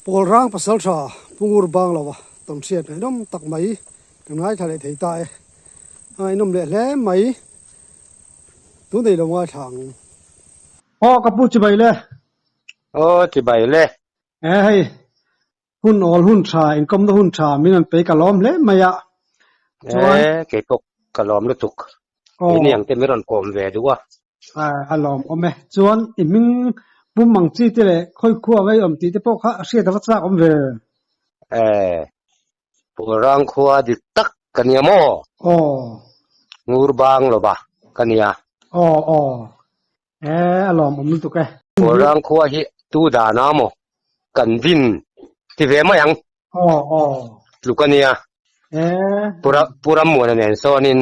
Pawlrang pasaltha Pungur bang lova tawnhriat ngaihnawm tak mai kan ngaithla leh thei ta e. A ngaihnawm leh hle mai. Tun ei lo ngaithla ang. Aw ka pu chibai le. Aw chibai le. E hei hun awl hun tha inkawmna hun tha min an pei ka lawm hle mai a. Chuan e kei pawh ka lawm lutuk. Keini ang te min rawn kawm ve duh a. A lawm awm e. Chuan i hming pum ang chi te leh khawi khua ngei awm tih te pawh kha a hriat a va chak awm ve. E Pawlrang khua dik tak ka nia maw? Aw. Ngur bang lo ba ka nia. Aw aw. E a lawm awm lutuk e. Pawlrang khua hi tu dan a maw? Kan din ti ve mai ang. Aw aw. Tluk a nia. E. Pura Puram muana nen sawnin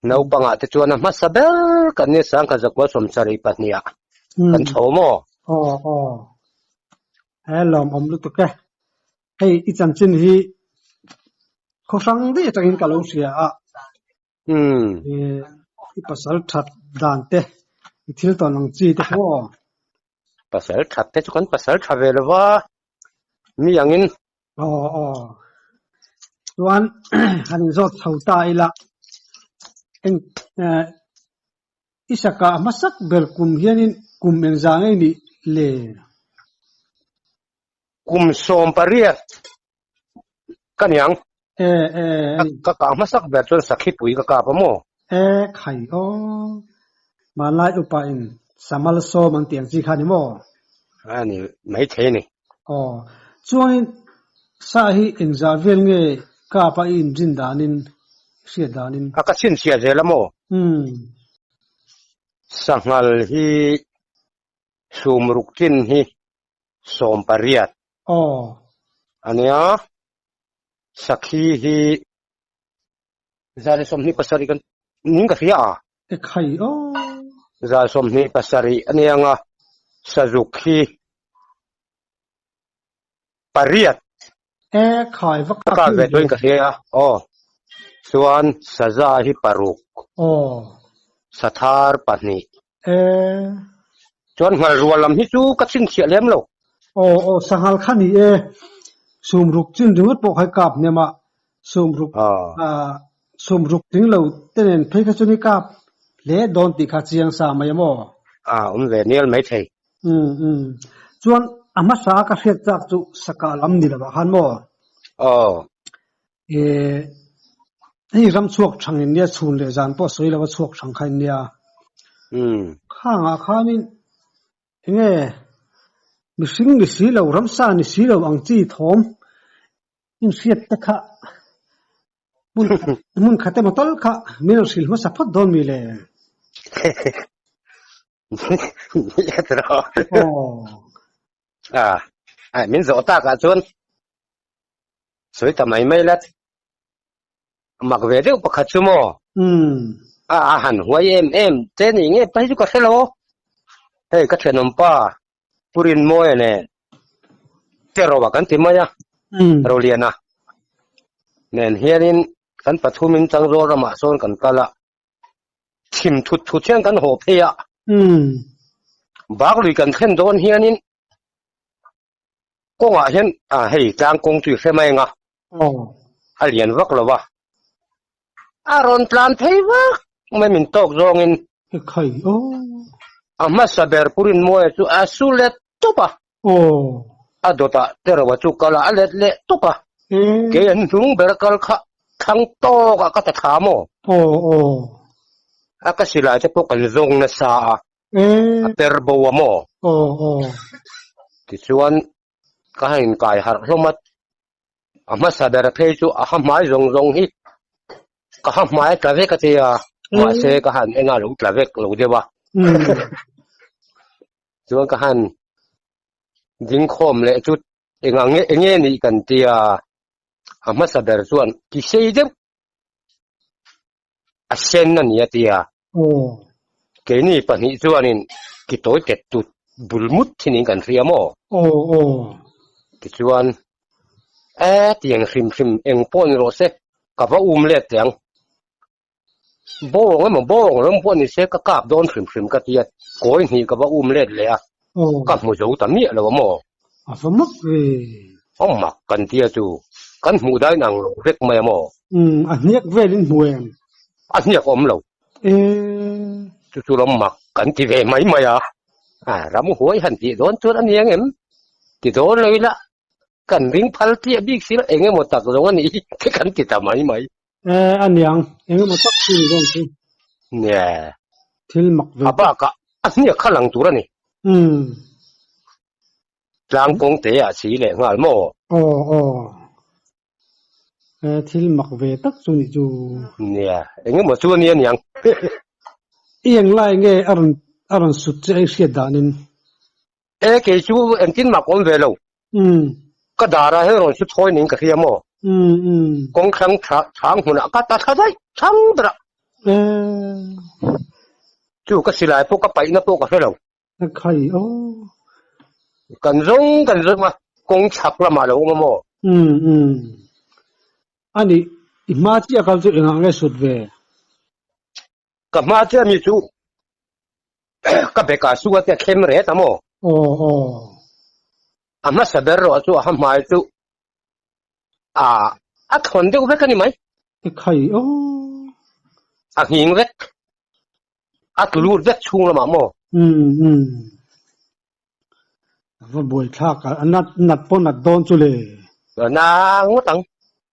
naupangah te chuan a hmasa ber kan nia sangkhat zakua sawmsarih pahnih ah kan chho maw? Aw aw. He lawm awm lutuk e. Hei i chanchin hi khaw hrang daih atangin ka lo hria a. I pasal that dan te, i thil tawn ang chi te pawh. Pasal that te chu kan pasal tha ve lova mi angin. Aw aw. Chuan han inzawt chho ta ila eng eh i saka hmasak ber kum hianin kum engzah ngei nih le? Kum 18 ka niang. E e ani. Ka kah hmasak ber chuan sakhipui ka kap a maw? E khai aw. Hmanlai upa in samal sawm an tih ang chi kha ni maw? Ani maithei a ni. Aw. Chuangin sa hi engzah vel nge kap a i inrin danin, i hriat danin? A ka chhinchhiah zel a maw? Umm. Sanghal hi sumruk chin hi 18. Aw. Ania, sakhi hi 127 kan ning ka hria a. E khai aw. 127 ania nga sazuk hi pariat. E khai va ka ve tuin ka hria a. Aw. Chuan saza hi paruk. Aw. Sathar pahnih. E. Chuan nghal rual lam hi chu ka chhinchhiah lem lo. Aw aw sanghal kha ni e. Sumruk chin ringawt pawh kha i kap hnem a. Sumruk sumruk tling lo te nen phei kha chuan i kap hle dawn tih kha chiang sa mai a maw? A awm ve nial mai thei. Um um. Chuan a hmasa a ka hriat chak chu sakah lam ni lovah khan maw? Aw. E hei ram chhuak thang in nia chhun leh zan pawh sawi lova chhuak thang kha in nia. Um. Khangah khanin enge mihring ni si lo ramsa ni si lo ang chi thawm inhriat te kha hmun hmun khat emaw tal kha min rawn hrilh hmasa phawt dawn mi le? Aw. A min zawh takah chuan sawi ta mai mai la mak ve deuh pakhat chu maw? A a han huai em em te ni nge phei chu ka hre lo hei ka thenawmpa Pu Rinmawia nen Teroa kan ti mai a, Roliana nen hianin kan pathumin Changzawl ramah sawn kan kal a, chhim thut thut hian kan haw phei a, bak lui kan thlen dawn hianin kawngah hian ah hei tlang kawng chu i hre mai ang a, a lian vak lo va, a rawn tlan phei vak mai min tawk zawngin a hmasa ber Pu Rinmawia chu a su let tawp a, a dawtah Teroa chu kal a, a let leh tawp a, kei an hnung ber kal kha thlang tawkah ka ta thla maw? A ka silai te pawh kan zawng nasa a, a per bo a maw? Tichuan ka han inkai harh hlawm a, a hmasa ber phei chu a ha hmai zawng zawng hi ka ha hmai a tla vek a tia mahse ka han en a lo tla vek lo deuh a chuan ka han ding khawm leh chu eng ang nge eng nge nih kan tia a hmasa ber chuan ki sei deuh a sen a ni a tia keini pahnih chuanin ki tawi tet tut bul mut thinin kan hria maw tichuan e tiang hrim hrim eng pawh ni rawh se ka va um let teh ang bawng emaw bawng rawng pawh ni se ka kap dawn hrim hrim ka tia kawi hnih ka va um let leh a. Ka hmu zo ta miah lo a maw? A va mak ve. A mak kan tia chu kan hmuh dain ang lo vek mai a maw? Umm, a hniak velin hmu em? A hniak awm lo. E. Chu chu ram mak kan ti ve mai mai a. A ram huai han tih dawn chuan a ni ang em? Ti dawn lo ila kan ring phal chiah bik si lo, eng emaw tak zawng a nih hi te kan ti ta mai mai. E, a niang, eng emaw tak chu ni dawn chu. Nia. Thil mak ve A bakah a hniak kha lang tur a ni. Umm. Tlang kawng te ah si leh nghal maw? Aw, aw. E, thil mak ve tak chu nih chu. Nia, eng emaw chu a ni a niang. I eng lai nge a rawn a rawn sut che a i hriat danin? E, kei chu engtin mah ka awm ve lo. Umm. Ka darah hian rawn su thawi ning ka hria maw? Umm, umm. Kawng thlang tha chhang hmunah ka ta thla daih chhang berah. E. Chu ka silai pawh ka paihna pawh ka hre lo. A khai aw. Kan zawng kan zawng a, kawng chhak lamah lo awm a maw? Umm umm. Ani, i hma chiah kal chu engah nge sut ve? Ka hma chiah mi chu ka bekah sung a tia thlem ret a maw? Aw aw. A hmasa ber rawh chu a ha hmai chu a a thawn deuh vek a ni mai. A khai aw. A nghing vek. A tlu lut vek chhung lamah maw? Umm umm. A va buai thlak a, a nat nat pawh nat dawn chu le. Na ngawt ang.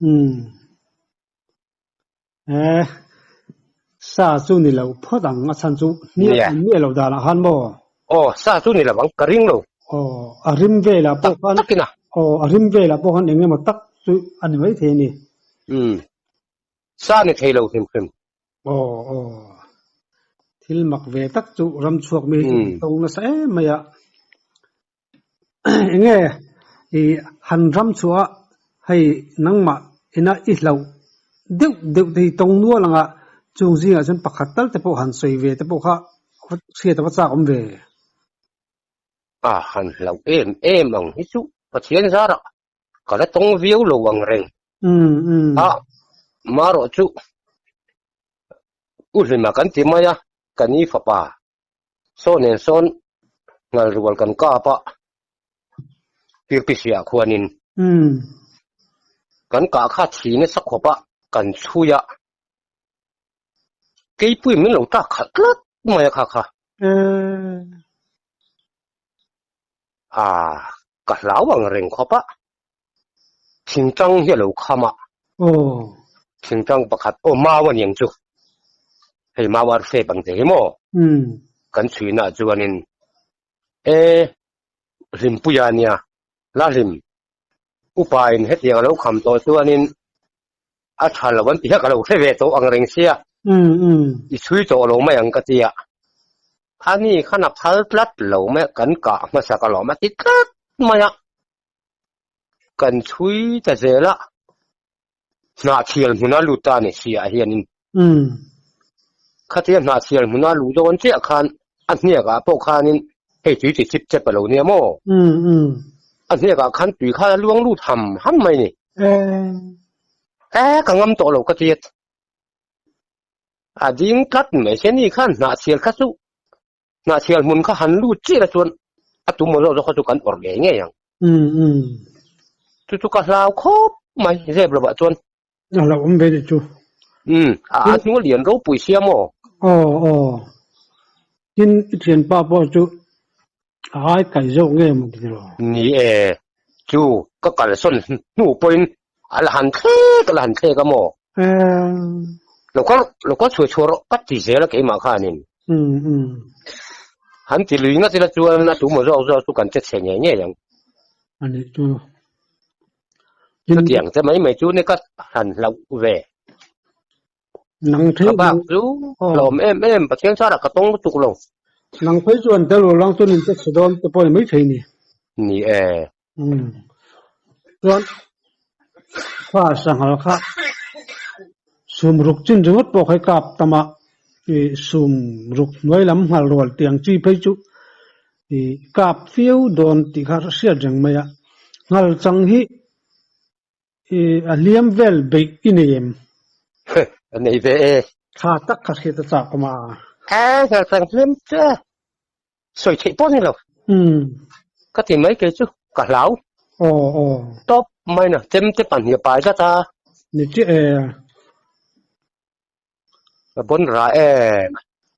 Umm. Eh, sa chu ni lo phawt ang, a chhan chu hniak an miah lo danah khan maw? Aw, sa chu ni lo ang, ka ring lo. Aw, a rim velah pawh khan. Tak takin a. Aw, a rim velah pawh khan eng emaw tak chu a ni maithei a ni. Umm, sa ni thei lo hrim hrim. Aw aw, thil mak ve tak chu ram chhuak mi hi chu an tawng nasa em mai a. Eng nge i han ram chhuah a hei nangmah ina i hlauh deuh deuh te hi tawng nual anga chung zingah chuan pakhat tal te pawh han sawi ve te pawh kha hriat a va chak awm ve. A han hlauh em em ang hi chu Pathian zarah ka la tawng viau lo ang reng. A marawh chu U Hlima kan ti mai a, ka ni fapa saw nen sawn ngal rual kan kap a, Pirpisiah khuanin kan kah kha thi nasa khawp a, kan chhui a, keipui min lo tak khalh tlat mai a kha kha. A, ka hlau ang reng khawp a, thingtang hi a lo kham a. Aw. Thingtang pakhat, aw mau a niang chu. Hei mau ar fep ang che hi maw? Umm. Kan chhuina chuanin, E, Hlimpuia nia, la hlim. Upa in hetiang a lo kham tawh chuanin a tha lo an ti hian ka lo hre ve tawh ang reng sia. Umm umm. I chhui tawh lo mai ang ka ti a. Ani khan a phal tlat lo mai a, kan kah hmasa ka lawm a ti tlat mai a. Kan chhui ta zel a, hnahchhial hmuna lut ta a ni si ah hianin. Umm. Khatia hnahchhial hmuna luh dawn chiah khan a hniak ah pawh khanin hei tui ti chip chep a lo nia maw? Umm umm. A hniak ah khan tui khan a luang lut ham ham mai ni. Eeh. Eeh ka ngam tawh lo ka ti a. A ding tlat mai se ni khan hnahchhial kha chu hnahchhial hmun kha han lut chiah la chuan a tum maw zawk zawk kha chu kan awrh ngei ngei ang. Umm umm. Chu chu ka hlau khawp mai zep lovah chuan. A hlauh awm ve ni chu. Umm a a hnu a lian ropui sia maw? Aw aw. Tin i thianpa pawh chu a ai kai zawk nge maw ti lo? Ni e, chu ka kalsawn hnu pawhin a la han thlek a la han thlek a maw? Emm. Lo kal lo kal chhuah chhuah rawh ka ti zel a keimah khanin. Umm umm. Han ti lui ngat ila chuan a tu maw zawk zawk chu kan che chhe ngei ngei ang. A nih chu. Chutiang te mai mai chu ni ka han hlauh ve. Nang Ka bak chu hlawm em em Pathian sarah ka tawng lutuk lo. Nang phei chuan tel lo lang chuan in che chhe dawn te pawh ni mai thei ni. Ni e. Umm. Chuan kha sanghal kha sum ruk chin ringawt pawh khai kap tam a, i sum ruk hnuai lam nghal rual tiang chi phei chu i kap fiau dawn tih kha hriat reng mai a. Nghal chang hi I a hliam vel beih i nei em? A nei ve e. Tha tak kha hriat a chak awm a. A nghal chang hliam che. Sawi theih pawh ni lo. Ka ti mai kei chu ka hlau. Aw aw. Tawp mai na chem te pahnih a pai tlat a. Ni chiah e. Ka bawn rah em.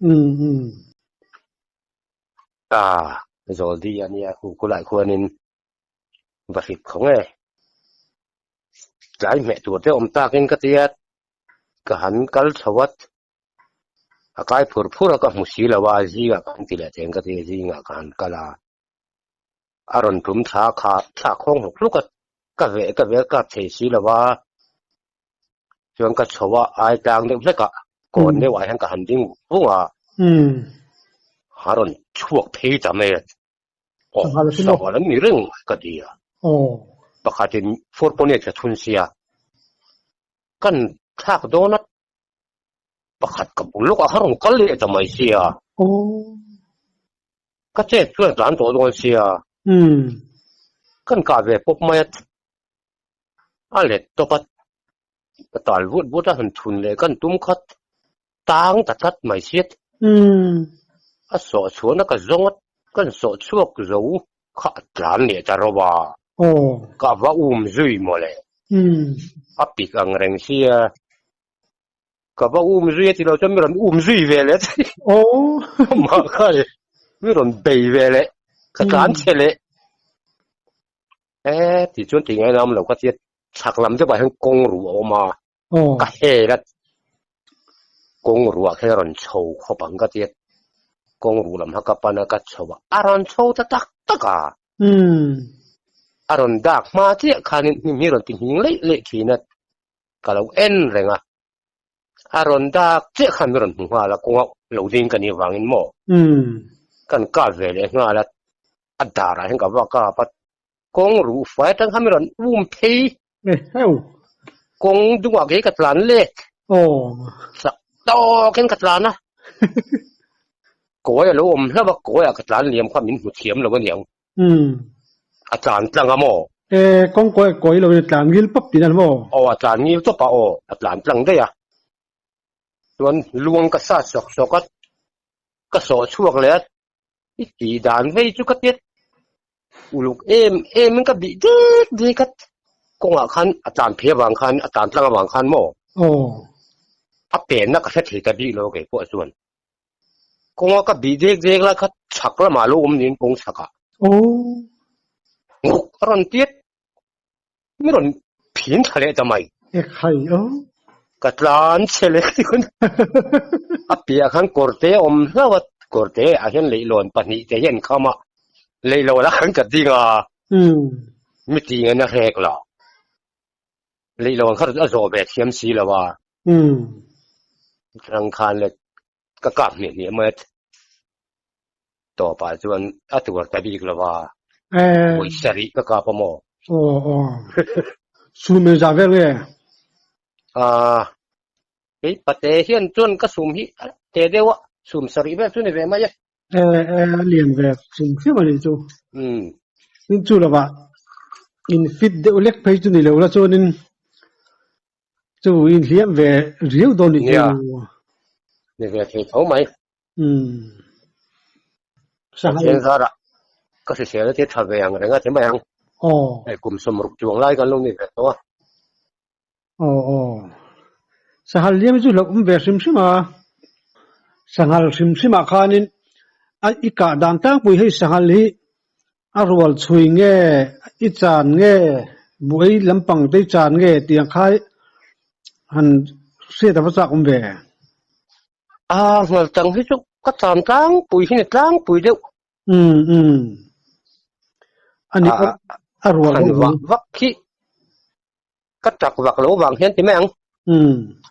Umm umm. Ta zawldi a nia khu khulai khuanin va hrip kho nge. Tlai hmeh tur te awm takin ka tia ka han kal chho a. A kai phur phur a ka hmu si lo a zingah ka han ti leh theng ka ti zingah ka han kal a. A rawn tum thla kha thla khawng hluk hluk a ka veh ka vel kap thei si lo a. Chuan ka chho a ai tlang deuh hlek a kawn deuh ah hian ka han ding vung a. A rawn chhuak phei ta mai a. Aw sangha an ni reng ka ti a. Pakhatin 4.8 ka thun sia. Kan thlak dawn a pakhat ka bul lawk a kha rawn kal leh ta mai sia. Ka chet chuan tlan tawh dawn sia. Kan kah ve pawp mai a. A let tawp a. Ka tal vut vut a han thun leh kan tum khat tang ta tlat mai sia. A sawh chhuahna ka zawng a kan sawh chhuak zo kha a tlan leh ta ro a. Ka va um zui mawle. A pik ang reng sia. Ka va um zui a ti lo chuan mi rawn um zui ve leh amah kha mi rawn bei ve leh ka tlan chhe leh e ti chuan ti ngai lam lo ka tia chhak lam deuh ah hian kawng ruh a awm a ka hel a kawng ruah kha rawn chho khawp ang ka tia kawng ruh lam kha ka pan a ka chho a a rawn chho ta tak tak a a rawn dak hma chiah khanin hnim hi rawn ti nghing leih leih thin a. Ka lo en reng a, a rawn dak chiah khan min rawn hmu nghal a, kawnga lo ding ka nih vangin maw kan kap ve leh nghal a, a darah hian ka va kap a, kawng ruh fai atang khan min rawn um phei, kawng dungah kei ka tlan let, chak tawkin ka tlan a, kawi a lo awm hlauh a, kawiah ka tlan liam kha min hmu thiam lo aniang. A tlan tlang a maw? E, kawng kawi kawi lo in a tlan ngil pawp tih na maw? Aw, a tlan ngil tawp a aw, a tlan tlang daih a. Chuan luang ka sat sawk sawk a, ka sawh chhuak leh a, i tih dan vei chu ka tia uluk em em in ka bih dek dek a, kawngah khan a tlan phei avang khan, a tlan tlang avang khan maw? Aw. A penna ka hre thei ta bik lo kei pawh chuan. Kawnga ka bih dek dek lai kha chhak lamah lo awm niin kawng chhakah. Nguk a rawn tiat mi rawn phin thla leh ta mai. Ekhai aw. Ka tlan chhe leh tiin a piah khan kawrte a awm hlauh a, kawrte ah hian leihlawn pahnih te hian kham a, leihlawn ah khan ka ding a, mi ti ngen a hrek lo. Leihlawn kha a zawh ve thiam si lo a. Rang khan le ka kap hnih hnih mai a tawpah chuan a tuar ta bik lo a. Pawisa rih ka kap a maw? Aw aw. Sum engzah vel nge? Ah, kei pate hian chuan ka sum hi te deuh a, sum sarih vel chu ni ve mai e. E e lian ve hrim hrim a nih chu. Tin chu lovah in fit deuh lek phei chu ni lo la chuanin chu in hliam ve riau dawn nih chu. Nia, ni ve thei tho mai. Pathian zarah ka hrisel a ti tha ve ang reng a ti mai ang. Hei kum sawmruk chuang lai kan lo ni ve tawh a. Aw aw. Sanghal liam hi chu hlauh awm ve hrim hrim a. Sanghal hrim hrim ah khanin a i kah dan tlangpui hei sanghal hi a rual chhui nge i chan nge buai lampang te i chan nge tih ang khai han hriat a va chak awm ve. A rual tang hi chu ka chan tlangpui hi ni tlangpui deuh. Umm umm. Ani a rual ho vak vak khi ka tak vak lo vang hian ti mai ang.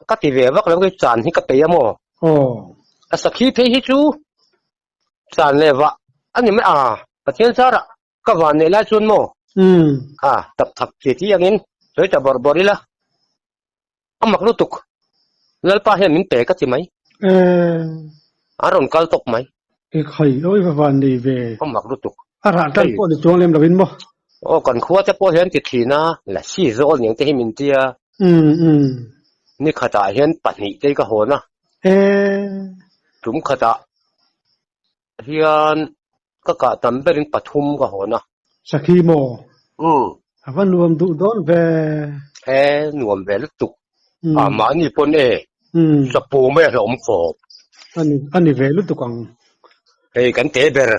Ka ti ve vak lo khi chan hi ka pe a maw. A sakhi phei hi chu chan leh vah a ni mai a Pathian zarah ka van neih lai chuan maw. A tak thak ti ti angin sawi ta bawrh bawrh ila. A mak lutuk. Lalpa hian min pe ka ti mai. A rawn kal tawp mai. E khai awi va van nei ve. A mak lutuk. A rah tan pawh ni chuang lem lovin maw? Aw kan khua te pawh hian ti thin a, lasi zawl niang te hi min tia. Ni khatah hian pahnih te hi ka hawn a. Tum khatah hian. Ka kah tam berin pathum ka hawn a. Sakhi maw? Umm. A va nuam duh dawn ve. He nuam ve lutuk. A mahni pawn e. Chapo mai a hlauhawm khawp. Ani ani ve lutuk ang. Hei kan te ber.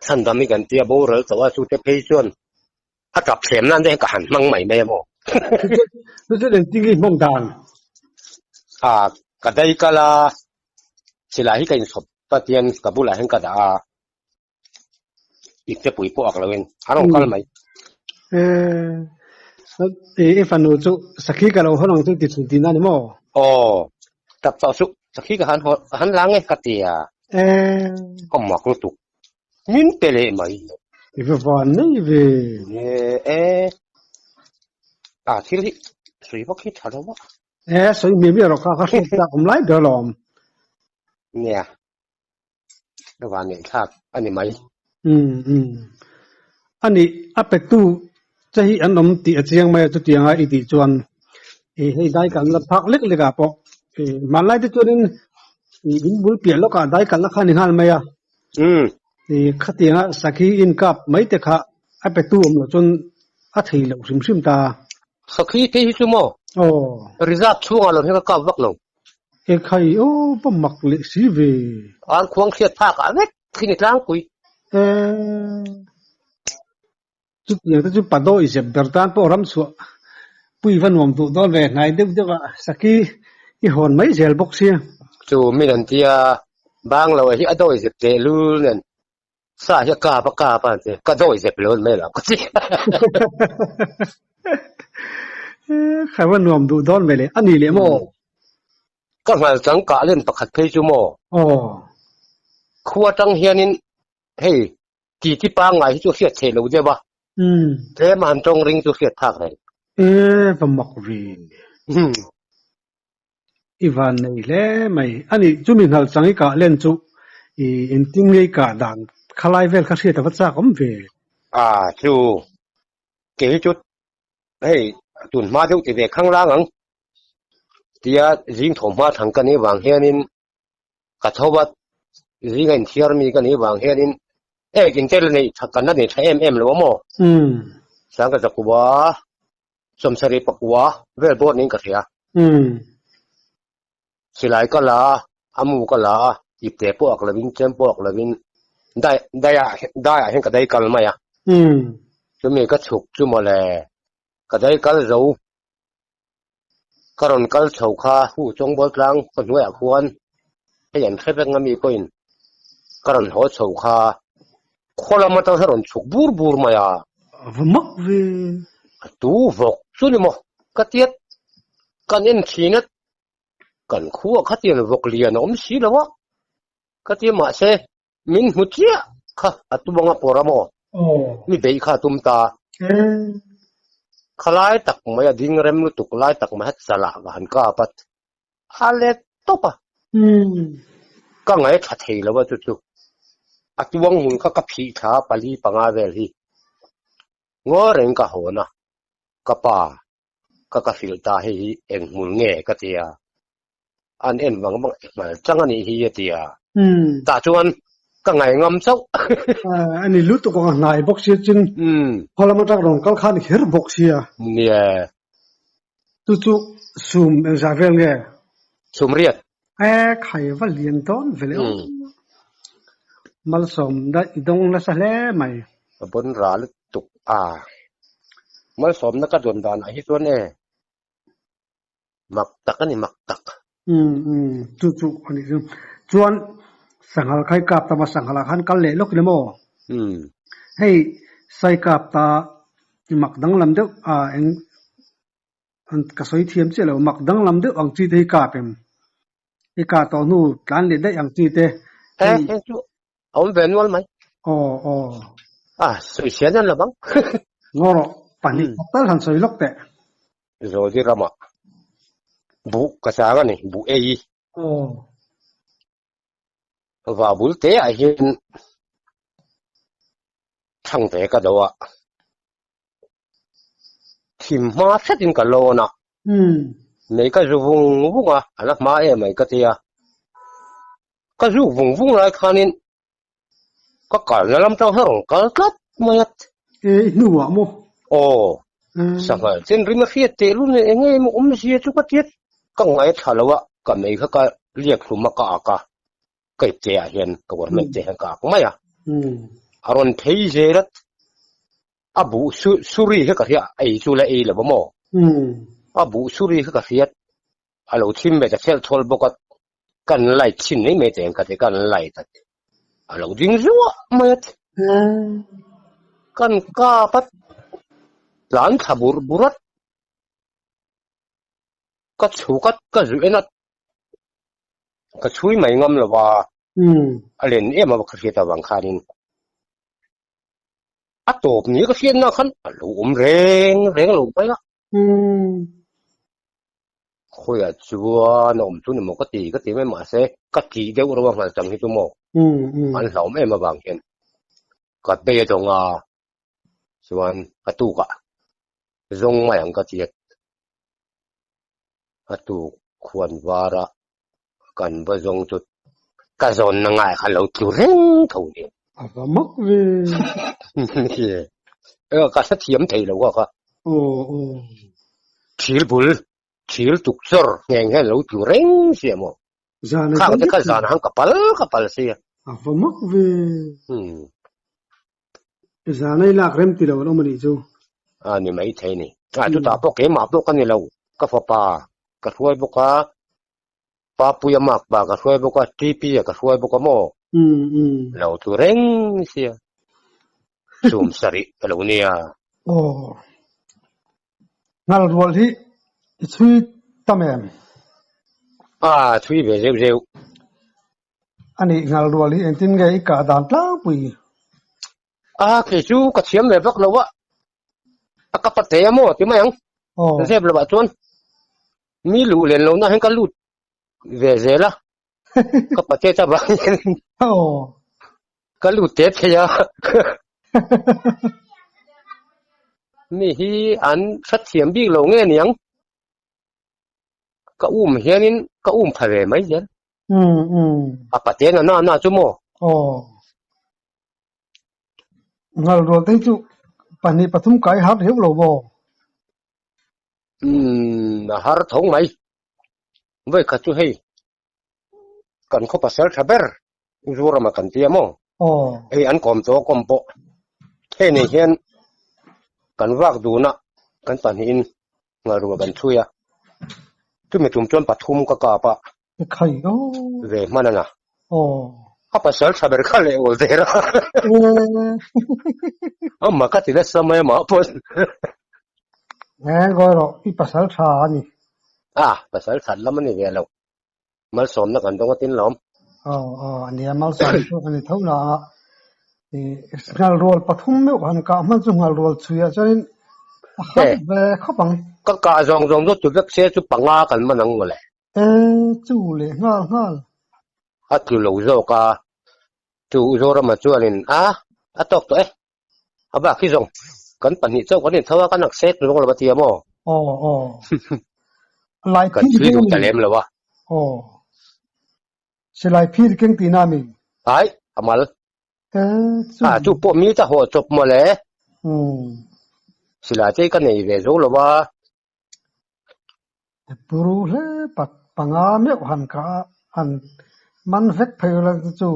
Chhandam hi kan tia boral tawh a chute phei chuan a tap thlem nan te hian ka han hmang mai mai a maw. Chu chu engtin nge i hman dan? A ka dai kal a, silai hi ka inchhawp Pathian ka bulah hian ka dah a, ipte pui pawh ak loin a rawn kal mai. Eh, i fanu chu sakhi ka lo hawn ang chu ti chhun tihna a ni maw? Aw, tak tawh chu sakhi ka han hawn, ka han la nge ka ti a. Eh. Ka mak lutuk. Min pe leh mai. I va van nei ve. Eh, eh. A thil hi sui vak hi tha lo a. Eh, sawi miah miah rawh kha, ka hriat tlak awm lai ber alawm. Nia, ka van neih thlak a ni mai. Umm, umm. A nih, a petu che hi an awm tih a chiang mai a, chutianga i tih chuan i hei dai kalna phak lek lek ah pawh i hmanlai te chuanin i in bul piah lawkah dai kalna kha a ni nghal mai a. Umm. I khatianga sakhi inkap mai te kha a petu awm loh chuan a thei loh hrim hrim ta. Sakhi phei hi chu maw? Aw. Reserve chhungah lo hian ka kap vak lo. E khai aw va mak leh si ve. An khuang hriat phak ah vek khi ni tlangpui. E chutiang te chu padaw i zep ber tan pawh ram chhuah pui va nuam duh dawn ve hnai deuh deuh a sakhi i hawn mai zel bawk sia. Chu min an tia bang lo hi a dawi zep teh lul nen Sa hi a kap a kap a an ti, ka dawi zep lo an mai lo ka ti. Kha va nuam duh dawn ve le, a ni leh maw? Ka nghal chang kah len pakhat phei chu maw? Aw. Khua tang hianin hei titi pangngai hi chu hriat theih lo deuh a, tlem a han tawng ring chu hriat phak reng. E va mak ve. I van nei hle mai. A nih, chumi hnalh chang i kah len chu i engtin nge i kah dan khalai vel kha hriat a va chak awm ve. A, chu kei hi chu hei tun hma deuh ti ve khang lang ang tia zing thaw hma thang ka nih vang hianin ka tho a, zing a inthiar mi ka nih vang hianin ek in tel nei tha kan la nei tha em em lo a maw? Sang ka zakua. Sawmsarih pakua vel bawt niin ka hria. Silai ka la a, a mu ka la a, ipte pawh ak lovin, chem pawh ak lovin dai daiah daiah hian ka dai kal mai a. Chumi ka chhuk chu mawle ka dai kal zo ka rawn kal chho kha hu Chawngbawl tlang khaw hnuaiah khuan hei an hre vek nga mi pawhin ka rawn haw chho kha Khaw lam atang hian rawn chhuk bur bur mai a. A va mak ve. A tu vawk chu ni maw? Ka tiat kan en thin a, kan khua khatiang vawk lian a awm si lo a. Ka ti mahse min hmu chiah kha a tum anga pawr a maw? Mi beih kha a tum ta. Khalai tak mai a ding rem lutuk lai tak mai a chalah ka han kap a. A let tawp a. Ka ngaithla thei lo a chu chu. A tuang hmun kha ka phih thla pali panga vel hi. Ngaw reng ka hawn a, ka pa ka ka hrilh ta hei hi eng hmun nge ka ti a. An en vang vang hmal chang a nih hi a ti a. Tah chuan ka ngai ngam chauh. A ni lutuk ang a hnai bawk sia chin khaw lam atang rawn kal khan kher bawk sia. Nia. Chu chu sum engzah vel nge? Sum riat. E khai va lian dawn ve leh aw. Malsawm na i dawng nasa hle mai. Ka bawn ra lutuk a. Malsawmna ka dawn danah hi chuan e mak tak a ni mak tak. Umm umm chu chu a nih chu. Chuan sanghal kha i kap ta maw sanghal ah khan kal leh lawk ila maw? Umm. Hei sai kap ta I mak danglam deuh a eng an ka sawi thiam chiah lo mak danglam deuh ang chi te hi kap em? I kah tawh hnu tlan leh daih ang chi te He heng chu a awm ve nual mai. Aw aw. A sawi sian an lo bang. Ngaw rawh pahnih khat tal han sawi lawk teh. Zawldi ramah buh ka chang a ni buh ei. Aw. Va bul te ah hian thlang ve ka do a, thim hma hretin ka lawn a, mei ka zu vung vung a, a la hma em mai ka ti a, ka zuk vung vung lai khanin. Ka kalna lam tang hian rawn kal tlat mai a. E, i hnuah maw? Aw, sanghal chen rim a hriat teh lun eng nge maw awmzia chu ka tiat. Ka ngaithla lo a, ka mei kha ka liak hlum a ka ak a, ka ipte ah hian ka kawr hmeh te hian ka ak mai a. A rawn phei zel a, a buh suri kha ka hria, ei chu la ei lo a maw? A buh suri kha ka hriat. A lo thim ve ta thelh thawl bawk a, kan light chhin mai mai teh ang ka ti, kan light a ti. A lo ding zuah mai a ti. Kan kap a, tlan thla bur bur a, ka chhuk a, ka zuih en a, ka chhui mai ngam lo va, a len em a ka hriat avang khanin a tawp ni ka hriatna khan a lo awm reng reng lo mai a. Khawiah chuan a awm chu ni maw ka ti ka ti mai mahse ka tih deuh reuh a nghal chang hi chu maw an hlauhawm em avang hian ka bei a dawng a chuan a tukah zawng mai ang ka ti a a tuk khuan vara kan va zawng chu ka zawnna ngai kha lo tlu reng tho ni. A va mak ve. Ka hrethiam thei lo kha. Aw aw. Thil bul, thil tuk chawr ngheng hian lo tlu reng sia maw. Zan Khang te kha zan hang ka pal ka pal sia. A va mak ve. Zan ai lak rem ti lo an awm a nih chu. A ni mai thei ni. A chutah pawh keimah pawh ka ni lo. Ka fapa ka hruai bawk a. Papuia mak pa ka hruai bawk a, TP a ka hruai bawk a maw? Lo tlu reng sia. Chhum sarih ka lo nia. Aw. Ngal rual hi i chhui tam em? A, chhui ve zeuh zeuh. A nih, ngal rual hi engtin nge i kah dan tlangpui? A, kei chu ka thiam ve vak lo a. A ka pate a maw ti mai ang. Zep lovah chuan mi luh len lohna hian ka lut ve zel a. Ka pate ta vang hian ka lut tep thei a. Mi hi an hrethiam bik lo nge niang. Ka um hianin ka um pha ve mai zel. A pate na na na chu maw? Ngal rual te hi chu pahnih pathum kai har riau lo maw? Umm a har tho mai. Vawi khat chu hei kan khaw pasal tha ber Zorama kan tia maw? Hei an kawm tawh kawm pawh hei nei hian kan vak dun a kan pahnihin ngal rual kan chhui a. Chumi tum chuan pathum ka kap a. Ve hman a na. A pasal tha ber kha leh awl der a. Amah ka ti nasa mai amah pawh. Nge ngawi rawh i pasal tha a ni. A pasal that lam a ni ve lo. Malsawmna kan dawng a tin lawm. Aw aw a nia malsawmna chu a ni tho na a. Ngal rual pathum meuh han kah hman chu ngal rual chhuiah chuanin a har ve khawp ang. Ka kah zawng zawng chu tu vek se chu panga kan man ang mawle. E chu leh nghal nghal. A tlu lo zawk a, chu Zorama chuanin a a tawk tawh e. A bak hi zawng kan pahnih chauh kan intho a, kan ak sek zawng lo a ti a maw? Aw aw. Kan chhui duh ta lem lo a. Aw. Silai phir keng tihna a mi? Ai, a mal. E chu. A chu pawh mi ta haw chawp mawle. Silai te hi ka nei ve zo lo a. Puru hle pat panga meuh han kah a, han man vek phei ula te chu.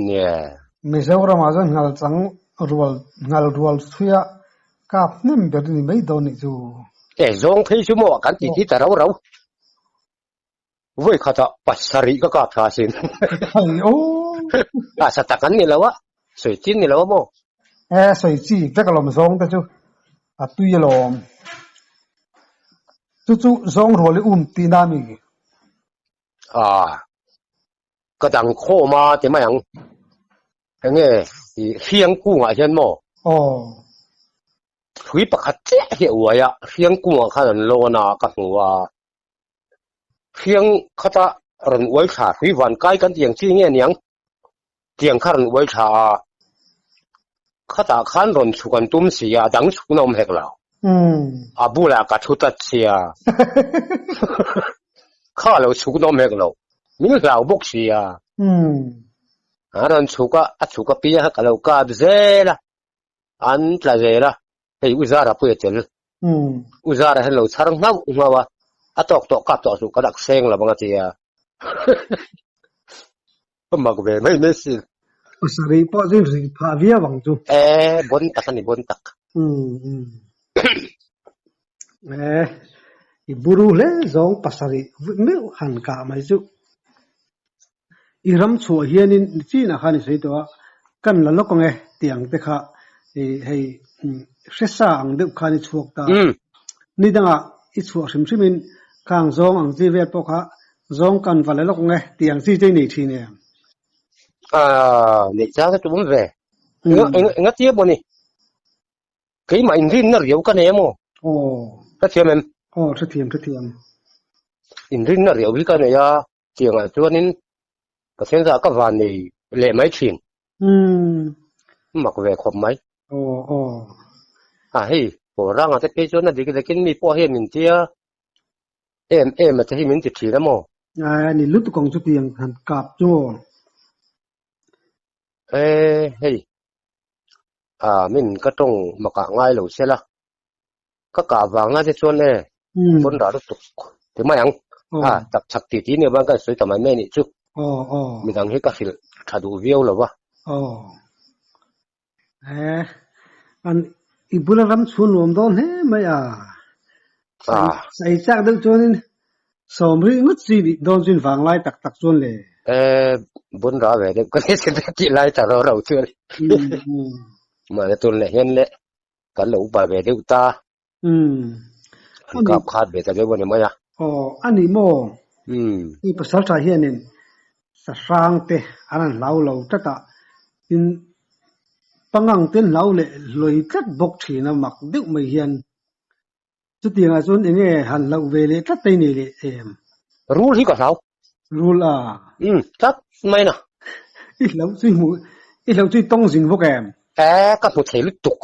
Nia. Mizoramah chuan ngal chang rual ngal rual chhuia kap hnem ber ni mai dawn nih chu. E zawng phei chu maw kan titi ta rau rau. Vawi khatah pasarih ka kap tha asin. Hei aw. A sa tak an ni lo a, sawi chin ni lo a maw? E sawi chi vek alawm zawng te chu a tui alawm. Chu chu zawng rual i um tihna a mi? A ka dang khawm a ti mai ang. Enge i hriang kungah hian maw? Aw. Hrui pakhat chiah hi a uai a, hriang kungah khan an lawn a ka hmu a. Hriang khata rawn uai thla hrui van kai kan tih ang chi nge niang? Tiang kha rawn uai thla a, khatah khan rawn chhuk an tum si a, a dang chhukna awm hek lo. A bulah ka thu tlat si a, kha lo chhukna awm hek lo, min hlau bawk si a. A rawn chhuk a, a chhuk apiang kha ka lo kap zel a, an tla zel a, hei U Zara pawh i a tel. U Zara hian lo chhar nghauh nghauh a, a tawk tawh kap tawh suh ka dak seng lo ang a ti a. Ka mak ve mai mai sin. Pasarih pawh chu ri phah viau ang chu. E, bon tak a ni, bon tak. E, i buru hle zawng pasarih meuh han kah mai chu. I ram chhuah hianin chinah khan i sawi tawh a, kan la lawk ang e tih ang te kha i hei hresa ang deuh khan i chhuak ta. Ni dangah i chhuah hrim hrimin khang zawng ang chi vel pawh kha zawng kan va la lawk ang e tih ang chi te i nei thin em? Aaa, neih chang te chu awm ve. Enga tia maw ni? Keimah inrinna riau ka nei a maw? Aw. Hrethiam em? Aw, hrethiam, hrethiam. Inrinna riau hi ka nei a. Tiangah chuanin Pathian zah ka van nei leh mai thin. Umm. Mak ve khawp mai. Aw aw. A hei, haw ranga te phei chuan a dik dekin mi pawh hian min tia em em a te hi min ti thin a maw? A ni lutuk ang chu tiang han kap chu aw. E hei, a min ka tawng makah ngai lo sela. Ka kah vang lai te chuan e, pawn rah lutuk ti mai ang. A, tak chak ti ti nia bang kan sawi ta mai mai anih chu. Midang hi ka hrilh tha duh viau lo va. Aw. E, an i bula ram chhun nuam dawn hle mai a. Sai chak deuh chuanin sawm rih ngawt chi nih dawn chuin vang lai tak tak chuan le. E, bun ra ve deuh ka ni tih lai ta ro ro chuan. Mahni tun leh hian le. Kan lo upa ve deuh ta. Umm. An kap khat ve ta deuh a ni mai a. Aw, a ni maw? Umm. Hei pasal tha hianin sahrang te an han hlau lo tlat a, tin pangang te an hlau leh hlawi tlat bawk thin a mak deuh mai hian. Chutiangah chuan eng nge han hlauh ve leh tlat te nei leh em? Rul hi ka hlau. Rul a? Umm, tlat mai na. I hlauh chu i hmuh, i hlauh chu i tawng zing bawk em? E, ka hmu thei lutuk.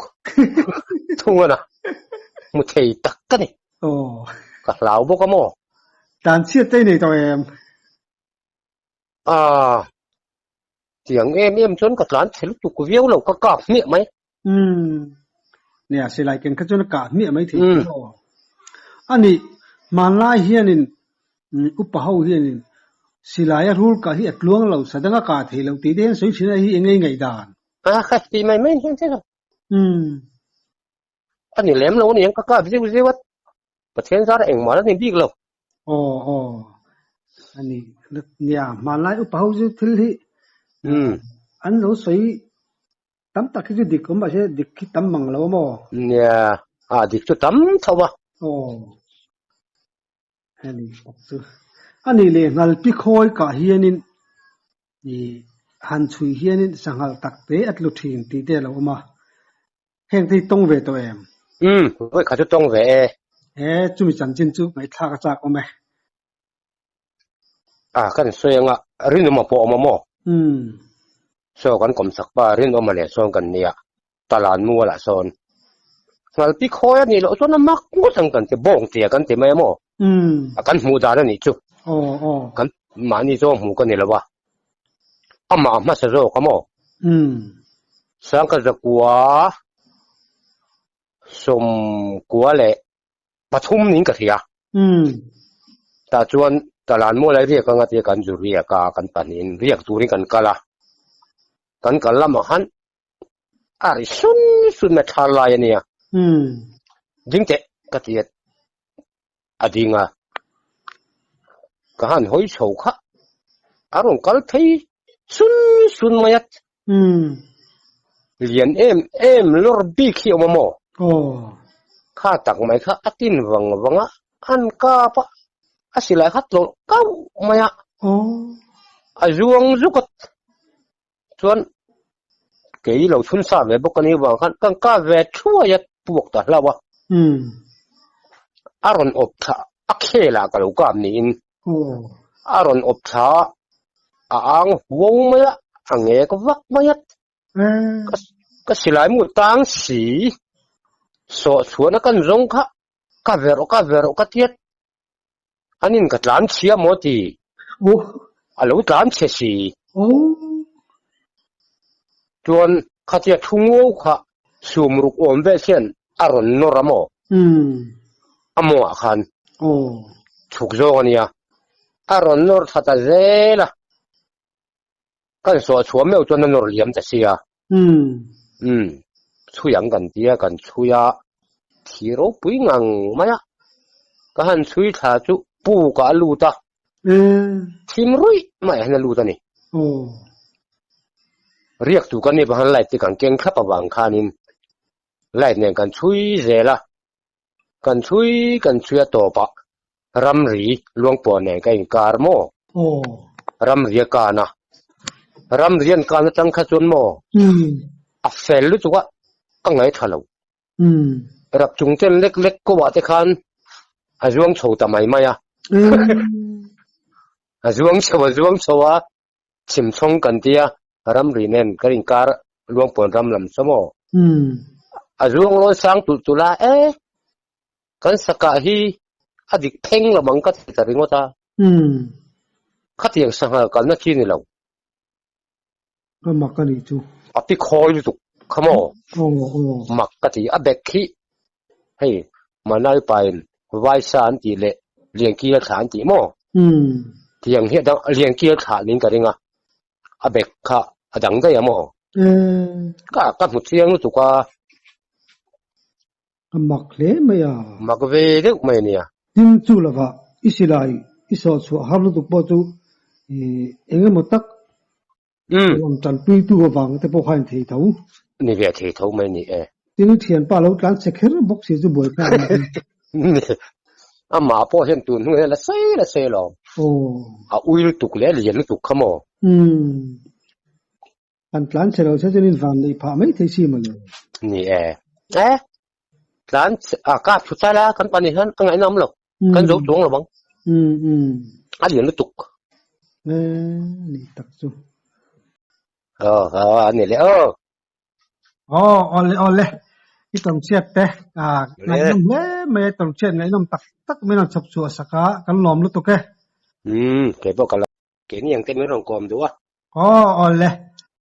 Thung a na. Hmu thei tak ka ni. Aw. Ka hlau bawk a maw? Tan chhiat te i nei tawh em? A, tiang em em chuan ka tlan chhe lutuk viau lo, ka kap hmiah mai. Umm, nia silai ken kha chuan a kah hmiah mai thei tih aw. A nih, hmanlai hianin upa ho hianin silai a rul kah hi a tluang lo, sadang a kah thei lo tih te hian sawi thin a hi eng nge i ngaihdan? A, ka ti mai mai hian che lo. Umm. A ni lem lo aniang ka kap zeuh zeuh a, Pathian zar engmah la ni bik lo. Aw aw a ni nia hmanlai upa ho chu thil hi an lo sawi tam tak hi chu dik awm mahse dik hi tam mang lo a maw? Nia a dik chu tam tho a. Aw a ni tak chu a ni leh nghal pi khawi kah hianin i han chhui hianin sanghal tak te a tlu thin tih te a lo awm a. Heng te hi tawng ve tawh em? Umm, vawi khat chu tawng ve e. E, chumi chanchin chu ngaihthlak a chak awm e. A, kan sawi anga Rinawma pawh awm a maw? Umm. Saw kan kawmchak pa Rinawma leh sawn kan nia, Talan mualah sawn. Nghalpi khawi a nih loh chuan a mak ngawt ang kan ti, bawng tia kan ti mai a maw? Umm. A kan hmuh dan a nih chu. Aw, aw. Kan mahni zawng hmuh ka ni lo a. Amah hmasa zawk a maw? Umm. Sangkhat zakua sawmkua leh pathum niin ka hria. Umm. Tah chuan Talan mual ai riak anga tia kan zu riak a, kan pahnihin riak turin kan kal a. Kan kal lamah khan a ri sun sun mai thar lai a nia. Umm. Ding teh ka ti a. a ding a, ka han hawi chho kha a rawn kal phei sun sun mai a, lian em em lawr bik hi a awm a maw? Kha tak mai kha a tin vang vang a, an kap a, a silai kha tlawlh kauh mai a, a zuang zuk a, chuan kei lo chhun sa ve bawk a nih vang khan kan kap ve thuai a puak ta hlauh a a rawn awp thla a khel ah ka lo kap niin a rawn awp thla a ang huau mai a a ngek vak mai a ka silai mu tang si sawh chhuan a kan zawng kha ka verh ka verh ka tiat An in ka tlan chhia maw ti? A lo tlan chhe si. Chuan khatia thu ngo kha sum ruk awm vel hian a rawn nawr a maw? A mawngah khan chhuk zawng a nia. A rawn nawr thla ta zel a. Kan sawh chhuah meuh chuan a nawr liam ta sia. Umm chhui ang kan tia kan chhui a, thi ropui ngang mai a. Ka han chhui thla chu pukah a lut a. Thim ruih mai ah hian a lut a ni. Riak tur kan nih vang hian light te kan keng thlap avang khanin light nen kan chhui zel a, kan chhui kan chhui a tawpah ramri luangpuan nen ka inkar maw? Ramri a kan a, ramri an kan atang kha chuan maw a fel lutuk a, ka ngaithla lo. Rap chung ten lek lek ko ah te khan a zuang chho ta mai mai a. A zuang chho a zuang chho a, chhim chhawng kan tia ramri nen kan inkar luangpuan ram lam saw maw. A zuang rawn sang tulh tulh a, e kan sakah hi a dik pheng lo ang ka ti ta ringawt a. Khatiang sangha kalna chi ni lo. A mak a nih chu. A pi khawi lutuk kha maw? Mak ka ti. A bag khi hei Manai pain Vaisa an tih leh Liankil a thlah an tih maw? Tiang hi a dang Liankil a thlah niin ka ring a. A bag kha a dang daih a maw? Ka ka hmu chiang lutuk a. A mak hle mai a. Mak ve deuh mai a nia. Tin chu lovah i silai i sawh chhuah har lutuk pawh chu eng emaw tak rawn tanpuitu avang te pawh kha a inthei tho. Ni ve thei tho mai ni e. Tin i thianpa lo tlan che kher bawk si chu buai thlak a ni. Amah pawh hian tun hnu hian la sei la sei lo. A ui lutuk leh a lian lutuk kha maw? An tlan chhe lo che chuan in van neih phah mai thei si maw le? Ni e. E, tlan a kap thu chai la kan pahnih hian a ngaihna awm lo. Kan zo chuang lo bang. A lian lutuk. E, ni tak chu. Aw, a ni le aw. Aw, awle awle. I tawng chhiat te, a ngaihnawm hle mai a, tawng chhiat ngaihnawm tak tak min rawn chhawp chhuah sak a, kan lawm lutuk e. Umm, keipawh ka lo. Keini ang te min rawn kawm duh a. Aw, awle.